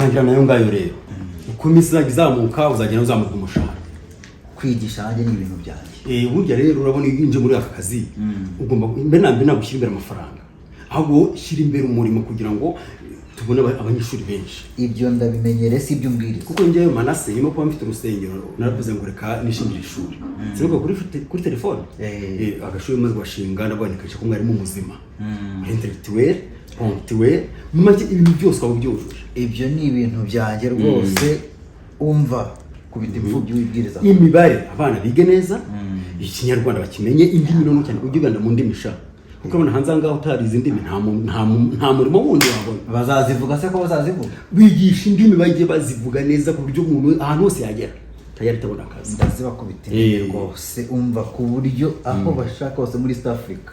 Tangira nayo ngayo rero. Uko iminsi izajya izamuka, uzagenda uzamuka umushahara. Kwigisha nanjye ni ibintu byanjye. Burya rero urabona, iyo winjiye muri aka kazi, ugomba mbere na mbere ntabwo ushyira imbere amafaranga, ahubwo shyira imbere umurimo kugira ngo tubone abanyeshuri benshi. Ibyo ndabimenyere, si ibyo umbwiriza. Kuko njyewe Manase, nyuma yo kuba mfite urusengero, naravuze ngo reka nishingire ishuri. Sinuka kuri telefone. Agashuri maze guashinga, ndabonekesha ko mwarimu muzima, intellectuel, ponctuel, mu make ibintu byose waba ubyujuje. Ibyo ni ibintu byanjye rwose. Umva, kubita imfubyi wibwiriza. Imibare abana bige neza, Ikinyarwanda bakimenye, indimi noneho cyane ujye uganda mu ndimi sha, kuko urabona hanze aha ngaha utarize indimi nta murimo wundi wabona. Bazazivuga se ko bazazivuga? Bigisha indimi, bagiye bazivuga neza ku buryo umuntu ahantu hose yagera tayari atabona akazi. Ndazibakubita indimi rwose. Umva, ku buryo aho bashaka hose muri East Africa,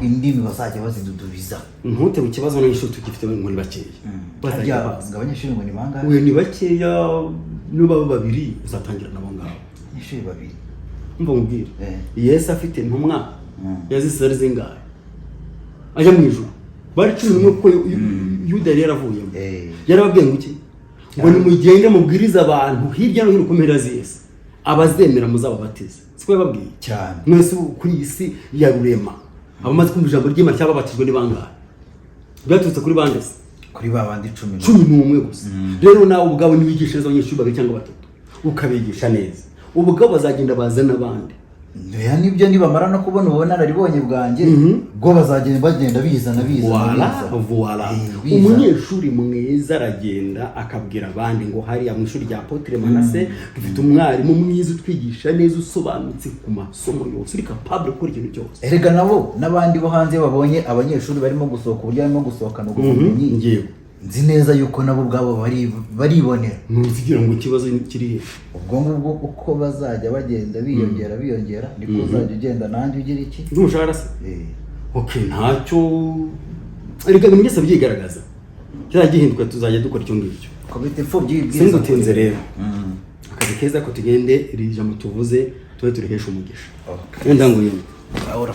indimi bazajya bazidudubiza. Ntutewe ikibazo n'ishuri tugifite ngo ni bakeya, bazajya Harya baza. ngo abanyeshuri ngo ni bangahe? Oya, ni bakeya, niba babiri uzatangira nabo ngabo. Abanyeshuri babiri. Umva mubwire. Yesu afite intumwa yazisize ari zingahe ajya mu ijuru? Bari 11, kuko Yuda yari yaravuyemo. Yarababwiye ngo iki? Ngo nimugende mubwirize abantu hirya no hino ku mpera z'isi, abazemera muzababatize. Siko yababwiye? Cyane. Mwese ubu kuri iyi si ya Rurema, abamaze kumva ijambo ry'Imana cyangwa babatijwe ni bangahe? Byaturutse kuri bande se? Kuri ba bandi 11. 11 gusa. Rero nawe ubwawe niwigisha neza abanyeshuri babiri cyangwa batatu, ukabigisha neza, ubwabo bazagenda bazana abandi. Oya, nibyo, nibamara no kubona ubunararibonye bwanjye, bwo bazagenda bagenda bizana bizana. Voilà, bizana. Voilà. Bizana. Umunyeshuri mwiza aragenda akabwira abandi ngo hariya mu ishuri rya Apotre Manase dufite umwarimu mwiza utwigisha neza, usobanutse ku masomo yose, uri capable gukora ikintu cyose. Erega nabo n'abandi bo hanze babonye abanyeshuri barimo gusohoka, uburyo barimo gusohokana ubwo bumenyi, Ngewe nzi neza yuko nabo ubwabo baribonera. Ntuzigira ngo ikibazo kiri he. Ubwo ngubwo uko bazajya bagenda biyongera biyongera, niko uzajya ugenda nanjye ugira iki? N'umushahara se? Eh. Okay, ntacyo. Erega ibintu byose byigaragaza, kizajya gihinduka, tuzajya dukora icyo ngicyo. Komite imfubyi y'ibwiza. Singutinze rero, akazi keza ko tugende, iri jambo tuvuze tube turihesha umugisha. Okay. Wenda ngo yemwe. Ahora.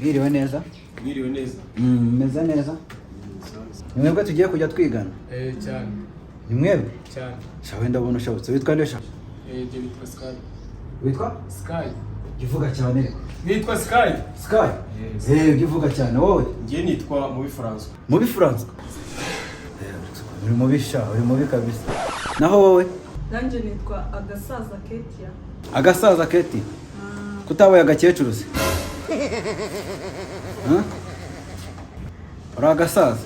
Mwiriwe neza? Mwiriwe neza. Meze neza. Ni mwebwe tugiye kujya twigana? Eh, cyane. Ni mwebwe? Cyane. Sha, wenda ndabona ushabutse. Witwa nde sha? Eh, jye witwa Sky. Witwa? Sky. Jya uvuga cyane ariko. Nitwa Sky. Sky. Yes. Eh, jya uvuga cyane wowe. Njye nitwa Mubi François. Mubi François. Uri mubi sha, uri mubi kabisa. Naho wowe? Nanjye nitwa Agasaza Ketia. Agasaza Keti. Kutabaye agakecuru se? Huh? Uri agasaza.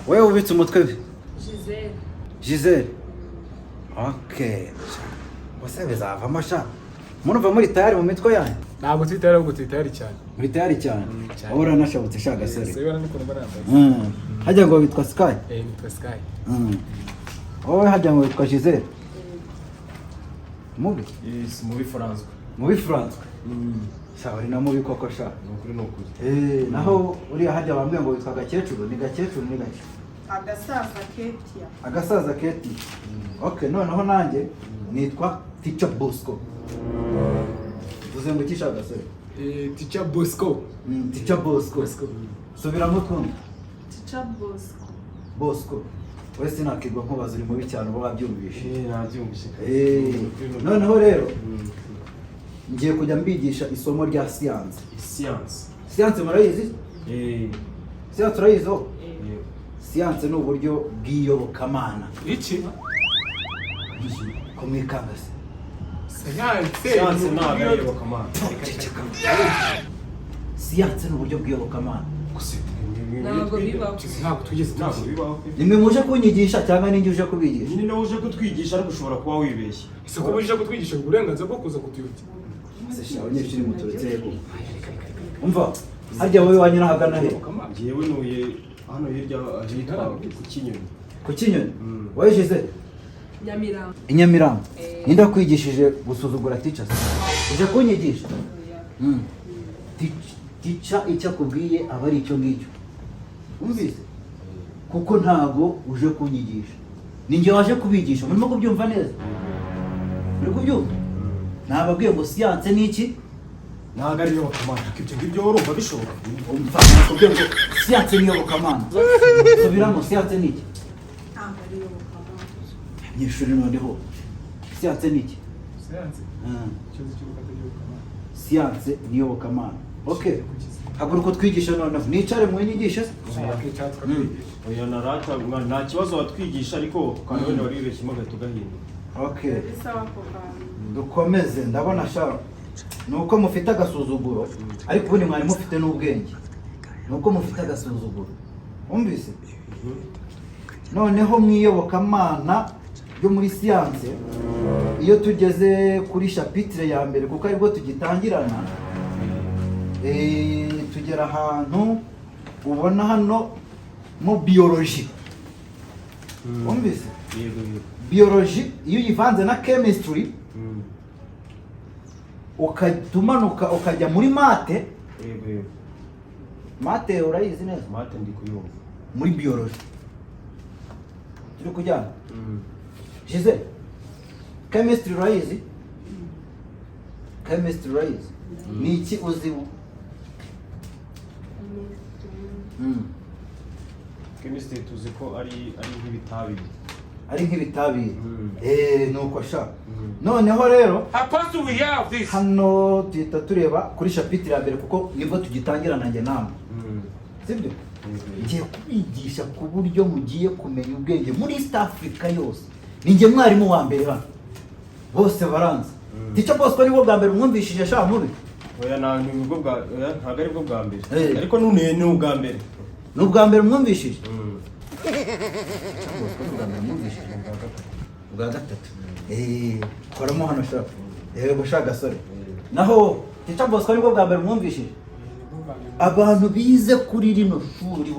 Wowe ubitse umutwe we? Gisele. Gisele. Okay. Bose bizavamo sha. Murumva muri tayari mu mitwe yanyu? Ntabwo turi tayari, ahubwo turi tayari cyane. Muri tayari cyane. Cyane. Wowe uranashabutse sha gasore. Yes, urabona n'ukuntu mba nambaye. Hajya ngo witwa Sky. Eh, nitwa Sky. Wowe hajya ngo witwa Gisele. Mubi. Yes, Mubi François. Mubi François. Sha, uri na mubi koko sha. Ni ukuri, ni ukuri. Eh, naho uriya hajya bambwiye ngo witwa gakecuru, ni gakecuru ni gake? Agasaza Ketia. Agasaza Keti. Okay, noneho nanjye nitwa Teacher Bosco. Uvuze ngo iki, gasore? Teacher Bosco. Teacher Bosco. Bosco. Subiramo twumve. Teacher Bosco. Bosco, we sinakirwa nkubaza, uri mubi cyane, uba wabyumvishe. Nabyumvise. Noneho rero ngiye kujya mbigisha isomo rya siyanse. Siyanse. Siyanse murayizi? Siyanse urayizi wowe? Yego. Siyanse ni uburyo bw'iyobokamana. Iki? Ko mwikanga se? Siyanse. Siyanse ntabwo ari iyobokamana. Ceceka. Siyanse ni uburyo bw'iyobokamana. Gusa Ntabwo bibaho. Ntabwo twigeze Ntabwo tuzi. bibaho. Nimwe muje kunyigisha cyangwa ninjye uje kubigisha? Nyine nawe uje kutwigisha, ariko ushobora kuba wibeshye. Ese ko buje kutwigisha uburenganzira bwo kuza kutuyobya? Se sha, abanyeshuri muturutse he koko? Umva, harya wowe wanyura ahagana he? Njyewe ntuye hano hirya ahitwa ku Kinyoni. Ku Kinyoni? Mm. Wayishize? Nyamirambo. I Nyamirambo? Eh. Ninde wakwigishije gusuzugura teachers? Uje kunyigisha? Teacher icyo akubwiye aba ari icyo ngicyo, wumvise? Kuko ntago uje kunyigisha, ni njye waje kubigisha. Murimo kubyumva neza? Muri kubyumva? Nababwiye ngo siyanse ni iki? Ntabwo ari iyobokamana. Ibyo ngibyo urumva bishoboka? Umva, nakubwiye ngo siyanse ni iyobokamana. Subiramo, siyanse ni iki? Ntabwo ari iyobokamana. Abanyeshuri, noneho siyanse ni iki? Siyanse. Ikibazo cy'uko atari iyobokamana. Siyanse ni iyobokamana. Okay, haguruka utwigisha noneho, nicare mwinyigishe se. Wakicara tukakwigisha. Oya, narata nta kibazo, watwigisha, ariko kandi wenda wari wibeshyemo agahita ugahinduka. Okay. Bisaba ako kantu. Dukomeze. Ndabona sha ni uko mufite agasuzuguro, ariko ubundi mwari mufite n'ubwenge, ni uko mufite agasuzuguro. Wumvise? Noneho mu iyobokamana ryo muri siyanse, iyo tugeze kuri chapitre ya mbere, kuko aribwo tugitangirana, tugera ahantu ubona hano mu biyoloji. Wumvise? Yego. Biyoloji iyo uyivanze na chemistry, ukahita umanuka ukajya muri math. Yego. Math urayizi neza? Math ndi kuyumva. Muri biyoloji turi kujyana. Gisele, chemistry urayizi? Chemistry urayizi? Ni iki uziho? Chemistry tuzi ko ari nk'ibitabire. Ari nk'ibitabire. Nuko sha, noneho rero hano tuhita tureba kuri chapitre ya mbere, kuko nibwo tugitangira nanjye namwe, sibyo? Ngiye kubigisha ku buryo mugiye kumenya ubwenge muri East Africa yose. Ni njye mwarimu wa mbere hano, bose baranzi. Teacher Bosco, nibwo bwa mbere mwumvishije, sha mubi? Oya, nta nibwo bwa, oya, ntabwo ari bwo bwa mbere. Ariko none ni ubwa mbere. Ni ubwa mbere mwumvishije? Teacher Bosco, ni ubwa mbere mwumvishije? Ubwa gatatu. Koramo hano sha. Yego sha gasore, naho Teacher Bosco nibwo bwa mbere mwumvishije? Abantu bize kuri rino shuri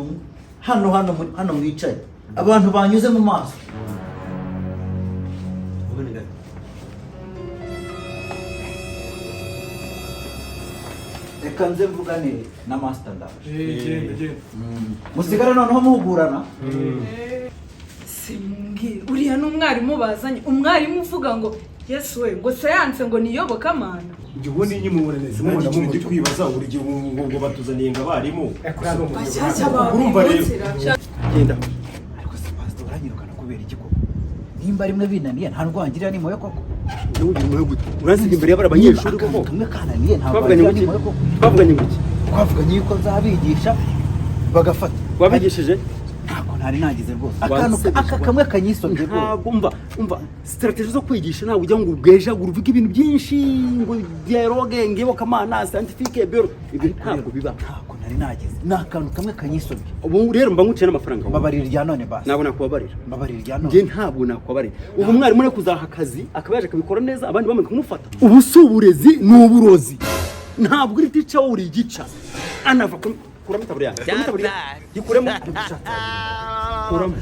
hano hano hano mwicaye, abantu banyuze mu maso. Tuvugane gato. Reka nze mvugane na master, ndaje. Genda genda. Musigare noneho muhugurana. Simumbwire, uriya ni umwarimu bazanye, umwarimu uvuga ngo Yesu we, ngo siyanse ngo niyobokamana. Njye ubundi nkimubona neza Nanjye mubona ikintu ndi mu kwibaza, buri gihe ngo batuzaniye ngo abarimu. Bashyashya bawe. Urumva rero. Genda. Ariko se pastor, uranyirukana kubera iki koko? Nimba rimwe binaniye, nta ndwangirira ni moyo koko? Njyewe ugira impuhwe gute? Uransiga imbere y'abari abanyeshuri Akantu koko? kamwe kananiye, ntabwo Twavuganye wangira ngo ni iki? moyo koko? Twavuganye ngo iki? Twavuganye yuko nzabigisha bagafata. Wabigishije? Ntabwo ntari nagize rwose akantu Wansebeje. aka kamwe kanyisobye rwose. Ntabwo, umva, umva, strategy zo kwigisha, ntabwo ujya ngo ubwejagure uvuge ibintu byinshi ngo dialogue, ngo iyobokamana, scientifique, bio, ibyo ntabwo biba. Ntabwo nari nagize, ni akantu kamwe kanyisobye. Ubu rero mba nguciye n'amafaranga wowe. Mbabarira irya none basi. Ntabwo nakubabarira. Mbabarira irya Njye none. ntabwo nakubabarira. Ubu umwarimu ari kuzaha akazi, akaba yaje akabikora neza, abandi bamaze kumufata. Ubu si uburezi, ni uburozi. Ntabwo uri teacher, wowe uri igica anava. Kuramo itaburiya yanjye, kuramo itaburiya, yikuremo, kuramo,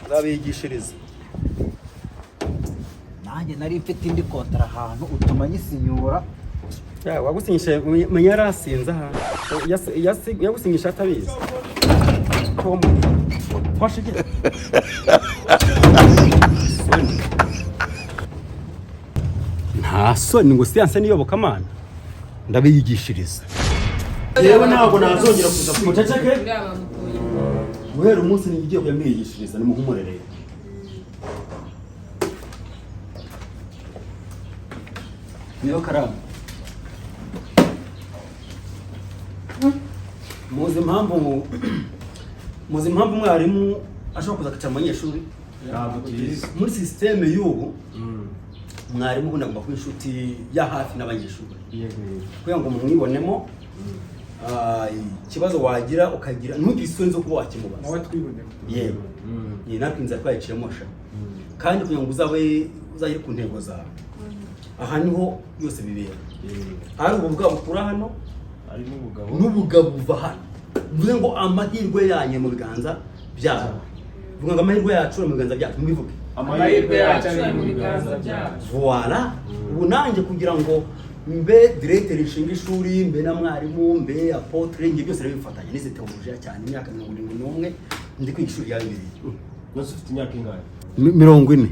nzabigishiriza. Nanjye nari mfite indi kontara ahantu, utuma nyisinyura. Ya, wagusinyisha menya yarasinze aha. Yagusinyisha atabizi. Tom. Twashe. Soni. Nta soni ngo siyanse n'iyobokamana ndabiyigishiriza. Yewe, ntabwo nazongera kuza. Muceceke. Uriya bamukuye. Guhera umunsi nigiye kujya mwiyigishiriza, nimuhumure rero. Niyo karamu. Muzi impamvu umwarimu ashobora kuza akicara mu banyeshuri? Ntabwo tuyizi. Muri système y'ubu, mwarimu ubundi agomba kuba inshuti ya hafi n'abanyeshuri Yego, yego. kugira ngo mumwibonemo. Ikibazo wagira ukagira, ntugire isoni zo kuba wakimubaza. Nawe twibonemo. Yego, ni natwe inzira twayiciyemo sha. Kandi kugira ngo uzabe uzagere ku ntego zawe, aha niho byose bibera. Ari ubu bwabo bukura hano. Harimo ubugabo. N'ubugabo buva hano. Bivuze ngo amahirwe yanyu mu biganza byanyu. Bivuga ngo amahirwe yacu ari mu biganza byacu, mubivuge. Amahirwe yacu ari mu biganza byacu. Voilà. Ubu nanjye kugira ngo mbe directeur nshinga ishuri, mbe na mwarimu, mbe apôtre, njye byose bifatanya. Nize théologie cyane imyaka 71 ndi kwiga ishuri rya Bibiliya. Nose ufite imyaka ingahe? 40.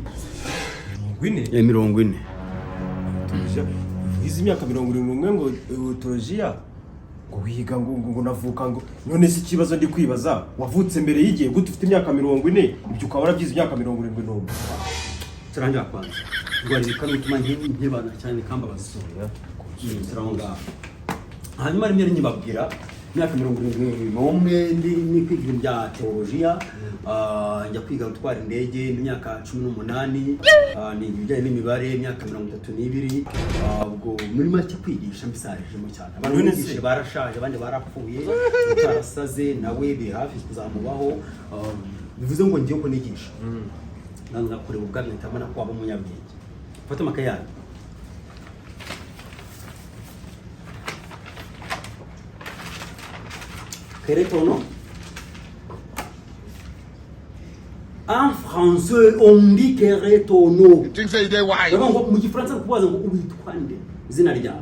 40? Eh, 40. Wize imyaka 71 ngo théologie, ngo wiga ngo navuka ngo none se ikibazo ndi kwibaza, wavutse mbere y'igihe gute ufite imyaka 40, ibyo ukaba warabyize imyaka 71? Turangira kwanza ndwara ibikanu bituma nkibana cyane bikambabaza. Turi aho ngaho. Hanyuma rimwe nyibabwira imyaka 71 ndi ni kwiga ibintu bya teolojiya. Njya kwiga gutwara indege imyaka 18, niga ibijyanye n'imibare imyaka 32. Ubwo muri make kwigisha mbisarijemo cyane. Abantu None se- bigishe barashaje, abandi barapfuye, utarasaze nawe biri hafi kuzamubaho. Bivuze ngo ngiye uko nigisha nanga kureba ubwami ntabona ko waba umunyabwenge. Fata amakaye yanyu. Quel est ton nom? En français, on dit quel est ton nom. Ndavuga ngo mu gifaransa kubaza ngo witwa nde? Izina ryawe.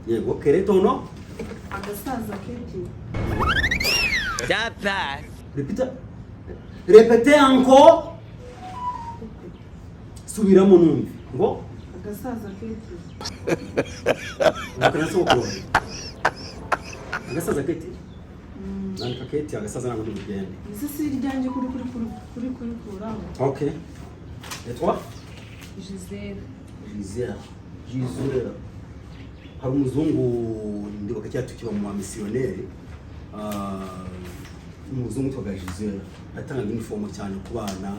Yego, quel est ton nom? Agasaza keke. Répétez. Répétez encore. Subiramo numve. Ngo Agasaza keke. Nakana sokoro. Agasaza keti. Nandika keti, agasaza ntabwo ndi. Ese si iryanjye kuri kuraho? Ok. Et toi? Gisele. Gisele. Gisele. Hari umuzungu ndibuka kera tukiba mu bamisiyoneri, umuzungu witwaga Gisele yatangaga inifomo cyane ku bana.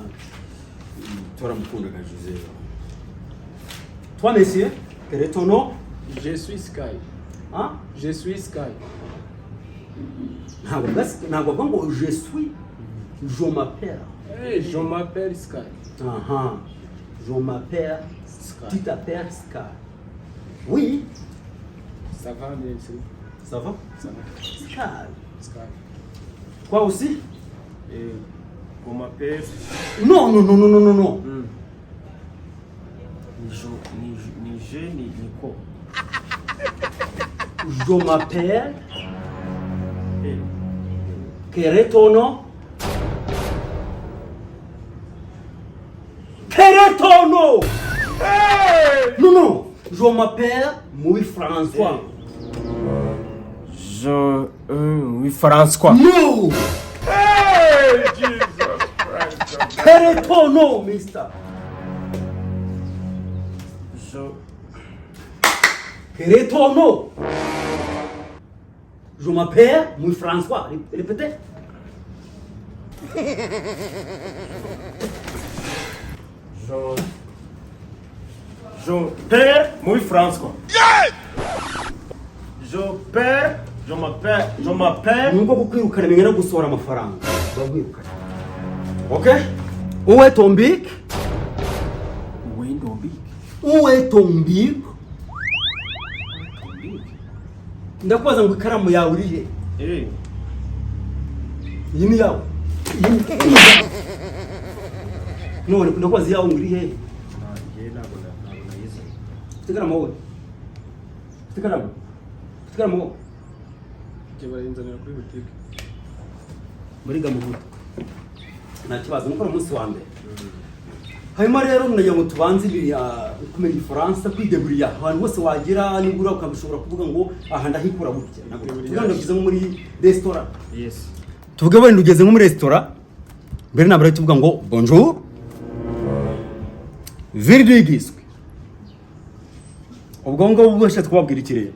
Twaramukundaga Gisele. Toi monsieur, quel est ton nom? Je suis Sky. Hein? Je suis Sky. Ntabwo bavuga ngo je suis, je m'appelle. Hey, je m'appelle Sky. Aha. Je m'appelle Sky. Tu t'appelles Sky. Oui. Ça va bien sûr. Ça va? Ça va. Sky. Sky. Quoi aussi? Eh, on m'appelle Non, non, non, non, non, non, non. Ni jo, ni je, ni ko. Je m'appelle. Eh, Quel est ton nom? Quel est ton nom? Non, non. Je m'appelle Louis François. Je oui, François. No! Quel est ton nom, mister? Je Quel est ton nom? Je m'appelle Louis François. Répétez. Je père Louis François. Je père, je m'appelle, je m'appelle. Ni uko kukwirukana bingana gusohora amafaranga. Bakwirukana. Ok? Où est ton bic? Oui, ndombi. Où est ton bic? Ndakubaza ngo ikaramu yawe iri he? Eh, Iyi ni yawe. Iyi ni iyawe. None ndakubaza iyawe ngo iri he? Nanjye ntabwo nayize. Ufite ikaramu wowe? Ufite ikaramu? Ufite ikaramu wowe? Njye barayinzanira kuri butike. Muri gamuhutu. Nta kibazo, nuko ari umunsi wa mbere. Hanyuma rero nagira ngo tubanze ibiri, kumenya Igifaransa, kwideburiya ahantu hose wagera, nibura ukabishobora kuvuga ngo aha ndahikura gutya. Ntabwo tuvuga ngo ugeze nko muri resitora. Yes. Tuvuge wenda ugeze nko muri resitora, mbere na mbere tuvuga ngo bonjour, viridigiswi. Ubwo ngubwo bwose kubabwira iki rero?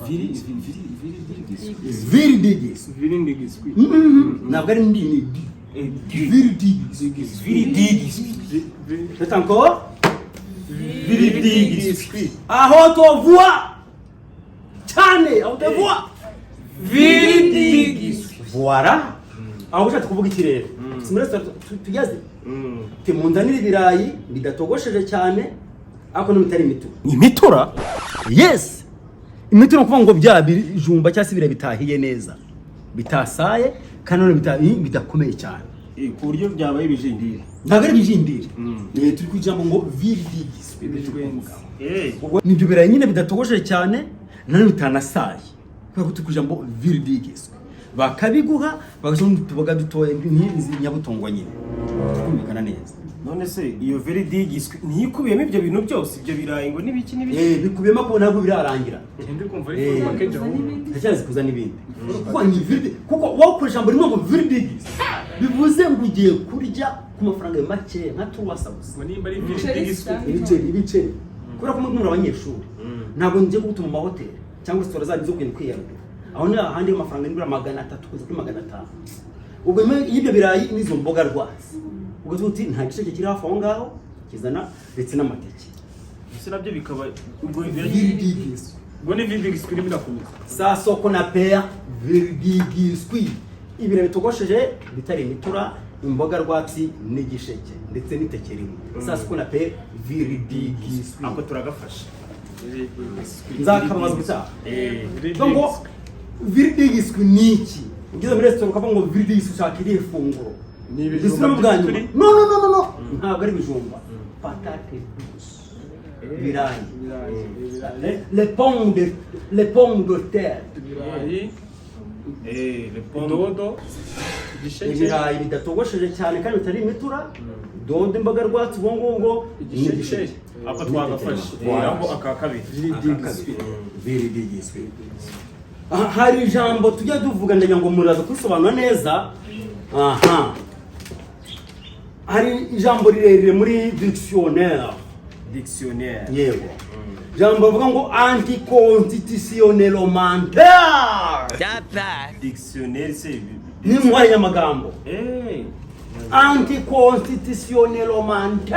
Viri viri viri digiswi. Viridigiswi. Virindigiswi. Ntabwo ari ndi, ni di. Viridigiswi. Viri digiswi. C'est encore. Viri digiswi. À haute voix cyane, à haute voix. Virindigiswi. Voilà. Aho ushatse kuvuga iki rero? Si muri resitora tugeze, timunzanire ibirayi bidatogosheje cyane ariko n'ibitari imitura. Imitura? Yes, imitura ni ukuvuga ngo bya bijumba cyangwa se ibirayi bitahiye neza, bitasaye kandi none bidakomeye cyane. Ku buryo byabaye ibijindiri. Ntabwo ari ibijindiri. Turi ku ijambo ngo viridigiswi. Ibijwenzi. Ubwo nibyo birayi nyine bidatogosheje cyane nanone bitanasaye, kubera ko turi ku ijambo viridigiswi. Bakabiguha bagashyiramo utuboga dutoya nk'izi nyabutongo nyine, tukumvikana neza. None se iyo veri digiswi ntiyikubiyemo ibyo bintu byose, ibyo birayi ngo n'ibiki n'ibiki? Bikubiyemo ko ntabwo birarangira. Ndi kumva ari full package ahubwo. Ndacyazi kuza n'ibindi, kuko ni viridi, kuko wowe ukoresha ijambo rimwe ngo viridigisi, bivuze ngo ugiye kurya ku mafaranga make nka tuwasa gusa. Ngo nimba ari Ibiceri virindigiswi. cyangwa Ibiceri, ibiceri, kubera ko muri abanyeshuri ntabwo ngiye kugutuma mu mahoteli cyangwa resitora zanyu zo kugenda kwiyarurira. Aho ni ahandi amafaranga nibura 300 kugeza kuri 500. Ubwo nyuma y'ibyo birayi n'izo mboga rwatsi, ubwo tuvuga uti nta gisheke kiri hafi aho ngaho kizana, ndetse n'amateke. Ese nabyo bikaba ubwo Viridigiswi. Ubwo ni virindigiswi irimo irakomeza. Ça ce qu'on appelle viridigiswi: ibirayi bitogosheje bitari imitura, imboga rwatsi n'igisheke, ndetse n'iteke rimwe. Ça ce qu'on appelle viridigiswi. Ako turagafasha. Nzakababaza ubutaha. Virindigiswi. Ngo viridigiswi ni iki? Ugeze muri resitora ukavuga ngo viridigiswi, ushaka irihe funguro? Ni ibijumba Dusubiremo bwa nyuma. by'ibituri? No, no, no, no, no, ntabwo ari ibijumba. Patate douce, ibirayi. Ibirayi, ibirayi. Les pommes de terre. Ibirayi. Le pomme. Dodo, igisheke. Ibirayi bidatogosheje cyane kandi bitari imitura, dodo, imboga rwatsi, ubwo ngubwo Igisheke. n'igisheke. Ako twagafashe. Voilà. Aho aka kabiri. Viridigiswi. Viridigiswi. Aha, hari ijambo tujya tuvuga, ndagira ngo muraza kurisobanura neza. Aha hari ijambo rirerire muri dictionnaire. Dictionnaire. Yego, ijambo bavuga ngo anticonstitutionnellement. Dictionnaire se Ni inkoranyamagambo. Anticonstitutionnellement.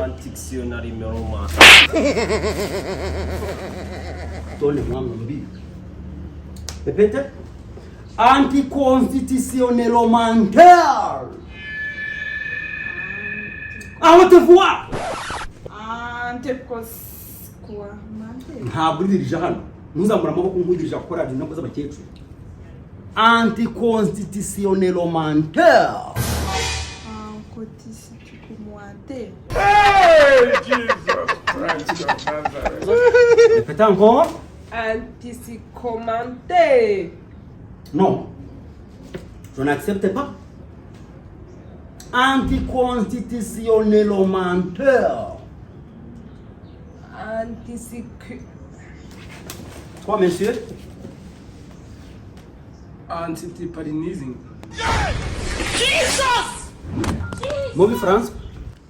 Antictionnaire. Tone mwana mbi. Répète. Anticonstitutionnellement. À haute voix. Antekosikwa. Ntabwo uridirije hano. Ntuzamura amaboko nk'udirije akora inama z'abakecuru. Anticonstitutionnellement. Ankotisitikumwante. Répète encore. Antisikomante. Non. Je n'accepte pas. Anticonstitutionnellement. Antisiku. Toi, monsieur. Antiparinism. Mauvais France.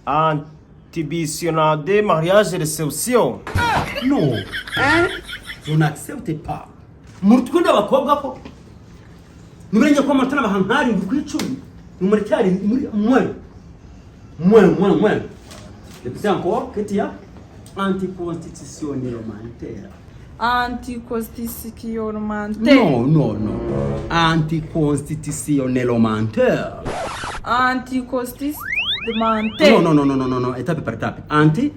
Antibitionnade mariage réception. Non. Je n'accepte pas. Mu twende abakobwa ko nibarenge ko amatara baha nk'7 ku icumi, ni muracyari muri mwe mwe mwe mwe. Répétez encore que tu as anticonstitutionnellement. Anticonstitutionnellement. Non, non, non. Anticonstitutionnellement. Anticonstitutionnellement. Non, non, non, non, non, non, non. Étape par étape. Anti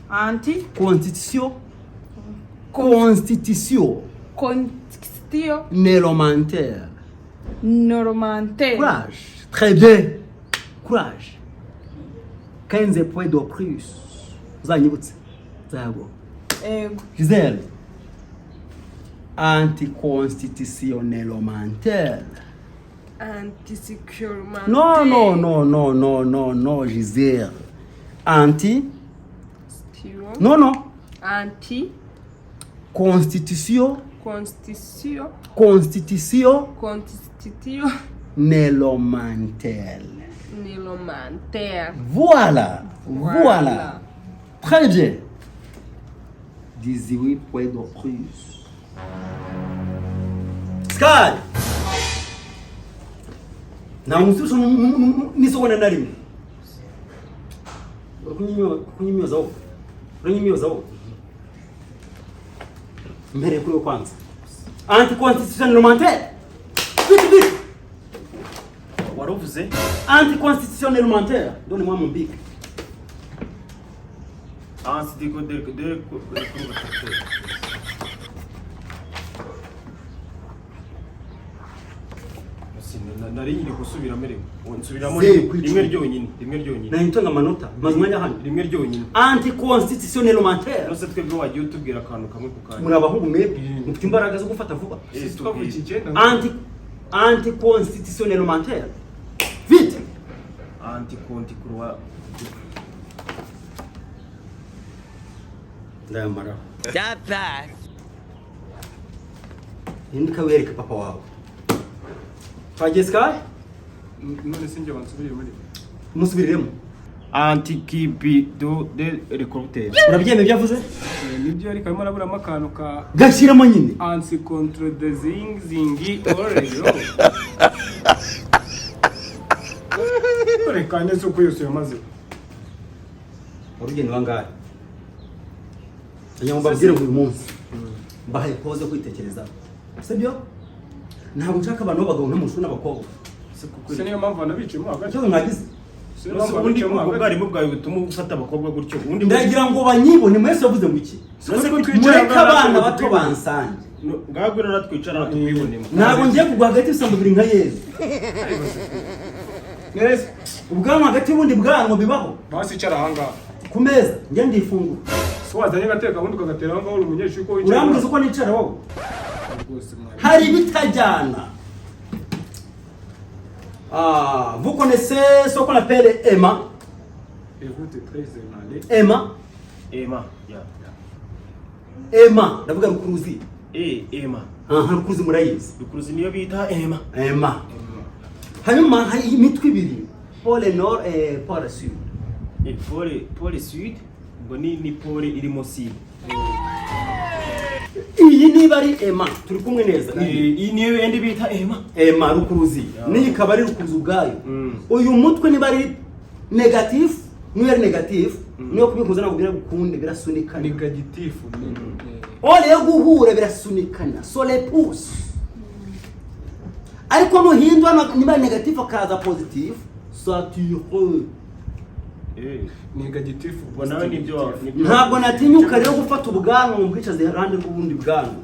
Anti. constitution constitution Constitution. Nélomantaire. Normante. Courage. Très bien. Courage. 15 points de plus. Uzanyibutse. Nzayaguha. Ego. Giselle. Anticonstitutionnellement. Antisecurement. Non, non, non, non, non, non, non, Gisele. Anti. Non, non. Anti. Constitution. Constitution. Constitution. Constitution. Nélomantel. Nélomantel. Voilà. Voilà. Très bien. 18 points de plus. Sky! Nta mususu n'isegonda na rimwe. Uri kunyimyoza wowe. Uri kunyimyoza wowe. Mpereye kuri we kwanza. Anticonstitutionnel. Vite, vite. Waruvuze. Anticonstitutionnel. Donnez-moi mon bic. Anti de de de. Nari nyiri gusubiramo rimwe. Nsubiramo Zeru ku icumi. rimwe ryonyine, rimwe ryonyine. Nahitanga amanota. Maze umwanya hano. Rimwe ryonyine. Anticonstitutionnel. Nose twebwe wagiye utubwira akantu kamwe ku kanya. Muri abahungu mwebwe mufite imbaraga zo gufata vuba. Twavuye iki icyenda. Anticonstitutionnel. Vite. Anti konti kurwa. Ndayamaraho. Hinduka wereke papa wawe. Twagiye, Sky? None se njye wansubiriye muri. Musubiriremo. Antikibido de recorter. Urabyemeye ibyo avuze? Nibyo, ariko arimo araburamo akantu ka Gashyiramo nyine. Ansi contre de zing zingi oreyo. Reka ndetse uko yose yamaze. Urugendo bangahe? Ndagira ngo mbabwire ngo uyu munsi mbahaye pause yo kwitekerezaho, sibyo? Ntabwo nshaka abantu b'abagabo n'amushuri n'abakobwa. Se niyo mpamvu banabicayemo hagati. Ikibazo mwagize. Se niyo mpamvu Ubundi banabicayemo ubwo hagati. bwarimu bwawe butuma ufata abakobwa gutyo, ubundi Ndagira ngo banyibone mwese. Wavuze ngo iki? None ko twicara Mureke ngaha abana natwe bato tukwibone. bansange. Ngaho rero twicara tukwibonemo. Ntabwo ngiye kugwa hagati y'ibisambo bibiri nka Yezu. Neza. Ubwanwa hagati y'ubundi bwanwa bibaho? Basi icara ahangaha. Ku meza njye ndifungura. Se wazanye agateka ubundi ukagatera aho ngaho, uri umunyeshuri ko wicaye. Urambwiza uko nicara wowe? Rwose mwari. Hari ibitajyana. Ah, vous connaissez ce qu'on appelle aimant? Écoute, très aimant. Aimant. Ema ya. Aimant, ndavuga rukuruzi. Ema. Aha, rukuruzi murayizi? Rukuruzi niyo bita ema. Aimant. Hanyuma hari imitwe ibiri, pôle nord et pôle sud. Pôle sud, ubwo ni pôle irimo sud. Iyi niba ari aimant, turi kumwe neza? Iyi niyo endi bita ema. Aimant rukuruzi, n'iyi ikaba ari rukuruzi ubwayo. Uyu mutwe niba ari négatif, niyo ari négatif, niyo kubikuza ntabwo biragukunde, birasunikana. Négatif. Ole yo guhura birasunikana, ça les pousse. Ariko nuhindura niba ari négatif akaza positif, ça tire. Négatif. Ubwo nawe nibyo. Ntabwo natinyuka rero gufata ubwanwa mu bwicaze iruhande rw'ubundi bwanwa.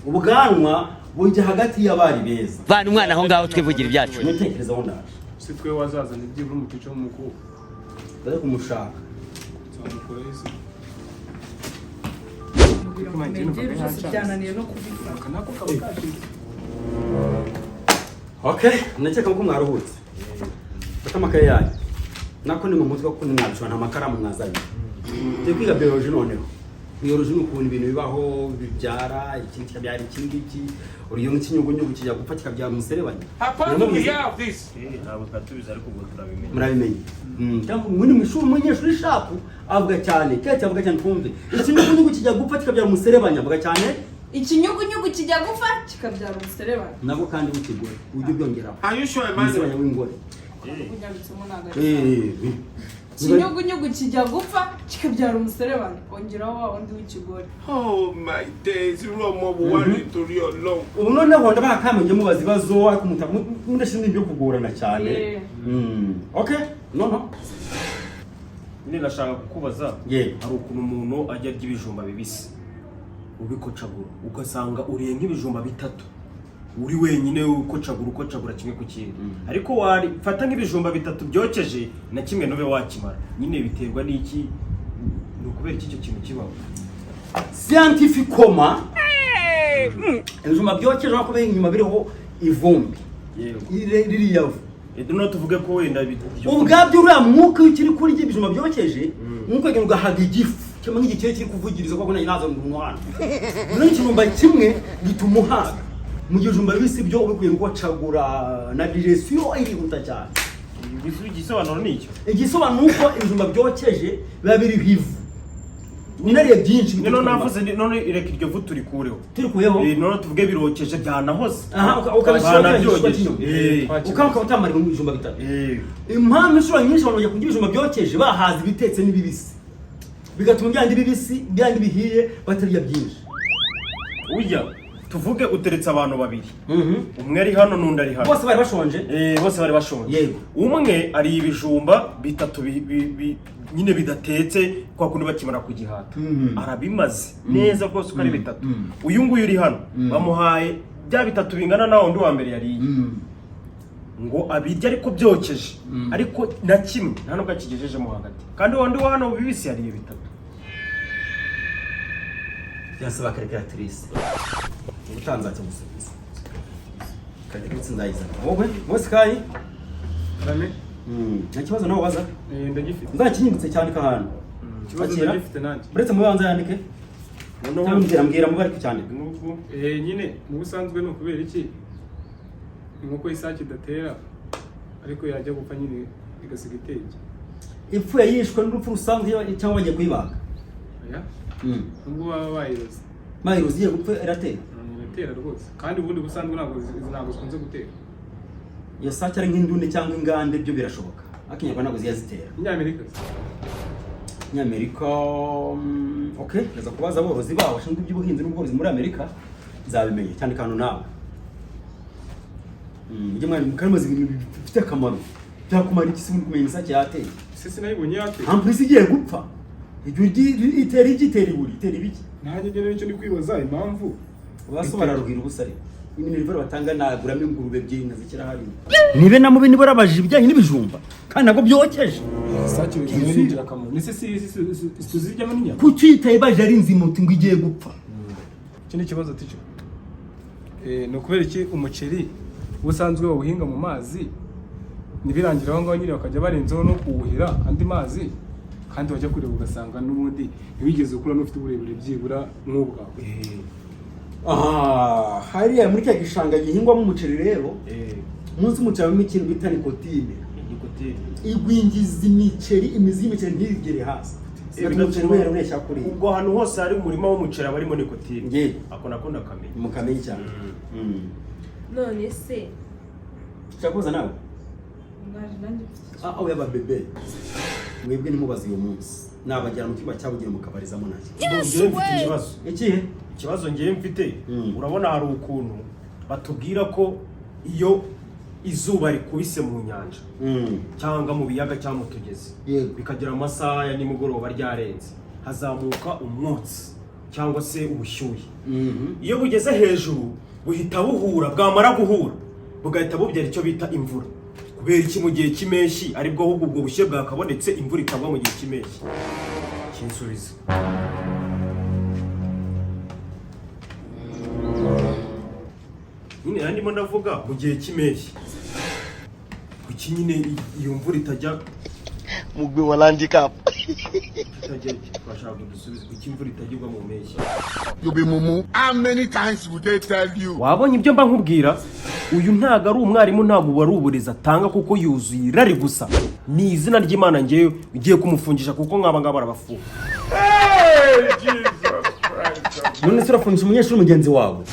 Ubwanwa bujya hagati y'abari beza. Vana umwana aho ngaho, twivugira ibyacu. Nitekerezaho, ndaje. Si twe wazazana ibyibura umutica w'umukobwa. Ndaje kumushaka. Nzamukora isi. Byose byananiye no kubifata. Aka nako kaba kashize. Okay, ndakeka ko mwaruhutse. Fata amakaye yanyu, nako ni mu mutwe kuko ntimwabishobora, nta makaramu mwazanye. Tugiye kwiga biology noneho. Biology ni ukuntu ibintu bibaho, bibyara ikindi, kikabyara iki ngiki. Urugero nk'ikinyugunyugu kijya gupfa kikabyara umuserebanya. Ntabwo twatubizi, ariko ubwo turabimenya. Murabimenye. Cyangwa muri mu ishuri umunyeshuri sharp avuga cyane, keke avuga cyane, twumve. Ikinyugunyugu kijya gupfa kikabyara umuserebanya, avuga cyane. Ikinyugunyugu kijya gupfa kikabyara umuserebanya. Nabwo kandi w'ikigore ujye ubyongeraho, umuserebanya w'ingore. Unyabitsemo ntabwo ari sawa. Ikinyugunyugu kijya gupfa kikabyara umuserebanya, ongeraho wa wundi w'ikigore. Oh my days, irú ọmọ wo wá rí torí Ọlọ́run. Ubu noneho ndabaha kama njye mubaza ibibazo, ariko mudashinzwe ibyo kugorana cyane. Okay, no no. Nyine nashaka kukubaza. Yego. Hari ukuntu umuntu ajya arya ibijumba bibisi ubikocagura, ugasanga uriye nk'ibijumba bitatu uri wenyine, ukocagura ukocagura kimwe ku kindi, ariko wafata nk'ibijumba bitatu byokeje na kimwe ntube wakimara. Nyine biterwa n'iki? Ni ukubera iki icyo kintu kibaho? Scientifiquement, ibijumba byokeje, urabona ko biri inyuma biriho ivumbi. Yego. Ririya vu. Noneho tuvuge ko wenda Ubwabyo uriya mwuka, iyo ukiri kurya ibijumba byokeje, umwuka ugenda ugahaga igifu cyangwa nk'igikeri kiri kuvugiriza, kuko nanjye naza mu hano. Noneho ikijumba kimwe gituma uhaga, mu gihe ibijumba bibisi byo uba ukwiye gukocagura, na digestion irihuta cyane. Igisobanuro ni icyo? Igisobanuro ni uko ibijumba byokeje biba biriho ivu, unariye byinshi. Noneho navuze none reka iryo vu turikureho. Turikuyeho. Noneho tuvuge birokeje byanahoze. Aha, ukabishyiraho Banabyogeje. kiriya gishishwa cy'inyuma, ukaba utamara ibijumba bitatu. Impamvu inshuro nyinshi abantu bajya kurya ibijumba byokeje bahaza ibitetse n'ibibisi, bigatuma byandi bibisi, byandi bihiye batarya byinshi. Ujya tuvuge uteretse abantu babiri, umwe ari hano n'undi ari hano. Bose bari bashonje. Bose bari bashonje. Yego. Umwe ariye ibijumba bitatu nyine bidatetse, kwa kundi bakimara kugihata, arabimaze neza rwose uko ari bitatu. Uyu nguyu uri hano bamuhaye bya bitatu bingana na wundi wa mbere yariye ngo abirye, ariko byokeje, ariko na kimwe nta nubwo akigejejemo hagati, kandi wundi wa hano bibisi yariye bitatu. Byasaba calculatrice, ubutaha nzacya gusubiza calculatrice, nzayizana. Wowe wese kayi. Rame. Nta kibazo nawe waza. Ndagifite. Nzakinyibutse cyandika ahantu. Ikibazo Akira. ndagifite nanjye. Uretse mubanza yandike cyangwa mbwira, mbwira mubare kucyandika. Nubwo nyine mu busanzwe ni ukubera iki inkoko y'isake idatera, ariko yajya gupfa nyine igasiga iteye? Ipfuye yishwe n'urupfu rusanzwe cyangwa bagiye kuyibaga? Oya, nubwo baba bayiroze. Mayirozi igiye gupfa iratera? Iratera rwose, kandi ubundi busanzwe ntabwo zikunze gutera. Iyo sake ari nk'indunde cyangwa ingande byo birashoboka, ariko inyarwanda ntabwo zijya zitera. Inyamerika. Nyamerika, okay, ndaza kubaza aborozi baho bashinzwe iby'ubuhinzi n'ubworozi muri Amerika, nzabimenya. Cyane kantu nawe. Mujye mwari mukarimaze ibintu bifite akamaro. Byakumara iki se ubundi kumenya imisake yateye? Se sinayibonye yateye. Ampulisi igiye gupfa, iryo itera igi, itera iburi, itera ibiki? Nanjye nyine nicyo ndi kwibaza impamvu. Baso bararuhira ubusa, ariko iminerivare batanga naguramo ingurube ebyiri nkazishyira hariya. Nibe na mubi niba rabajije ibijyanye n'ibijumba kandi ntabwo byokeje. Isake bikaba ari ingirakamaro, ndetse si tuziryamo n'inyama. Kuki uyitaye baje ari nzima uti ngo igiye gupfa? Iki ni ikibazo ticyo. Ni ukubera iki umuceri ubusanzwe bawuhinga mu mazi, ntibirangire aho ngaho nyine, bakajya barenzaho no kuwuhira andi mazi, kandi wajya kureba ugasanga n'ubundi ntiwigeze ukura n'ufite uburebure byibura nk'ubwawe? Aha hariya muri cya gishanga gihingwamo umuceri rero, munsi y'umuceri habamo ikintu bita nicotine. Nicotine. Igwingiza imiceri, imizi y'imiceri ntigere hasi, bigatuma umuceri wera ureshya kuriya. Ubwo ahantu hose hari umurima w'umuceri aba arimo nicotine? Yego. Ako nako ndakamenya. Mukamenye cyane. None se Ushaka kubaza nawe? Mwaje, nanjye mfite ikibazo. Ah, oya babebe, mwebwe ntimubaze uyu munsi, nabajyana mu cyumba cyabugenewe mukabarizamo nacyo. Ngewe mfite ikibazo. Ikihe? Ikibazo ngewe mfite, urabona hari ukuntu batubwira ko iyo izuba rikubise mu nyanja cyangwa mu biyaga cyangwa mu tugezi, bikagera amasaha ya nimugoroba ryarenze, hazamuka umwotsi cyangwa se ubushyuhe. Iyo bugeze hejuru buhita buhura, bwamara guhura bugahita bubyara icyo bita imvura. Kubera iki mu gihe cy'impeshyi aribwo ahubwo ubwo bushyuhe bwakabonetse, imvura ikagwa mu gihe cy'impeshyi? Kinsubiza. Nyine nari ndimo ndavuga mu gihe cy'impeshyi, kuki nyine iyo mvura itajya Mo gbé wọn handicap. Itajya? Bashaka kudusubiza, kuki imvura itajya igwa mu mpeshyi? You be mumu. How many times would they tell you? Wabonye ibyo mba nkubwira? Uyu ntabwo ari umwarimu, ntabwo wari uburezi atanga, kuko yuzuye irari gusa. Ni izina ry'Imana, ngewe ugiye kumufungisha, kuko nk'aba ngaba barabafunga. None se urafungisha umunyeshuri mugenzi wawe?